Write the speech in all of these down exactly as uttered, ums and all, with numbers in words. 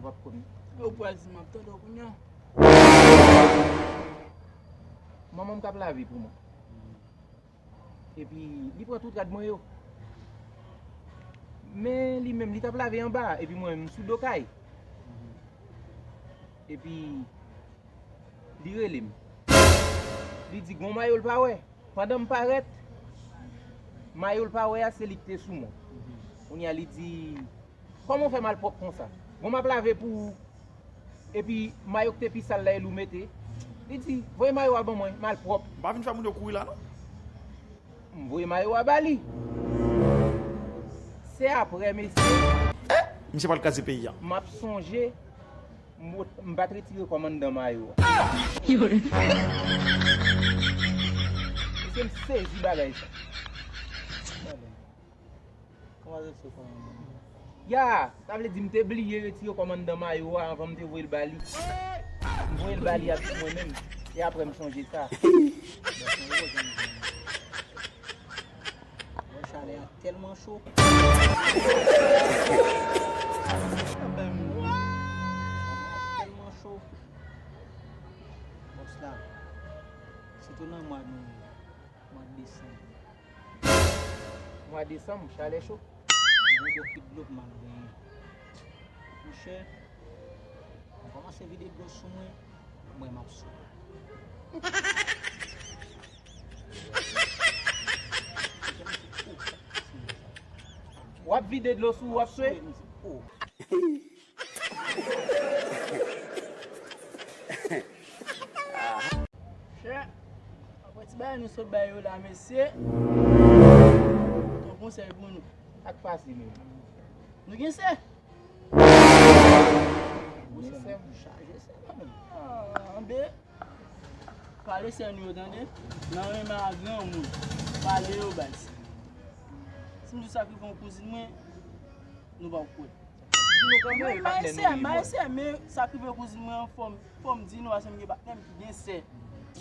w ap konn. Ou pral di m ap tande w kounye a. Manman m k ap lave pou mwen. Epi, li pran tout rad mwen yo. Men li menm, li t ap lave anba, epi mwen, m sou do kay. Epi, li rele m. Li di, gon mayo l pa wè. Pandan m parèt, mayo l pa wè a, se li ki te sou mwen. Kounye a, li di, kòman w fè malpwòp konsa? Bon, m ap lave pou ou. Epi, mayo ki te pi sal la, e li w mete. Li di, voye mayo a ban mwen, malpwòp. M pa vin fè moun yo kouri la, non. M voye mayo a ba li. Se apre, mesye. Misye pral kraze peyi a. M ap sonje, m, m pa t retire kòm anndan mayo a. Mesye, m sezi bagay sa. Kòman se fè kòm anndan mayo a? Ya, sa vle di m te bliye retire kòm anndan mayo a anvan m te voye l ba li. M voye l ba li avèk mwen menm. E apre m sonje sa. Bon, chalè a tèlman cho. Tèlman cho. Bòs la, sitou nan mwa nou ye la, mwa desanm. Mwa desanm, chalè cho. Gon bokit dlo m al benyen. Monchè, m kòmanse vide dlo sou mwen, mwen m ap sou. W ap vide dlo sou ou, w ap swe? Chè, apre ti bagay nou sot bay yo la, mesye, yon konsèy pou nou. Sa k pase menm? Nou gen sè. Gen sè. Chaje sè, pa menm. Ah, anbe. Pale sè nou yo, tande. Nan renmen a granmoun. Pale yo, baz. Si m di w sa k rive yon kouzin mwen, nou p ap kwè. Di nou kanmenm, men, patnè nou ye, men sa k rive kouzin mwen an, fò m, fò m di nou, paske m gen patnè m ki gen sè.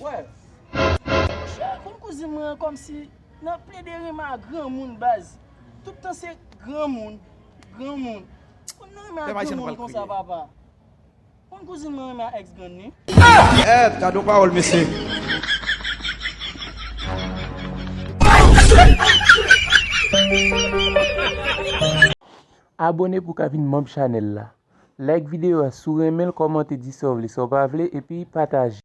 Wè. Monchè, konn kouzin mwen an kòmsi nan plede renmen a granmoun, baz. Tout tan se granmoun, granmoun. Konn nan renmen a granmoun konsa, papa. Konn kouzin mwen renmen a ex grann li. Èt, gade yon pawòl, mesye. Abone pou w ka vin manm chanèl la. Like videyo a si w renmen l, kòmante, di sa w vle, sa w pa vle, epi pataje.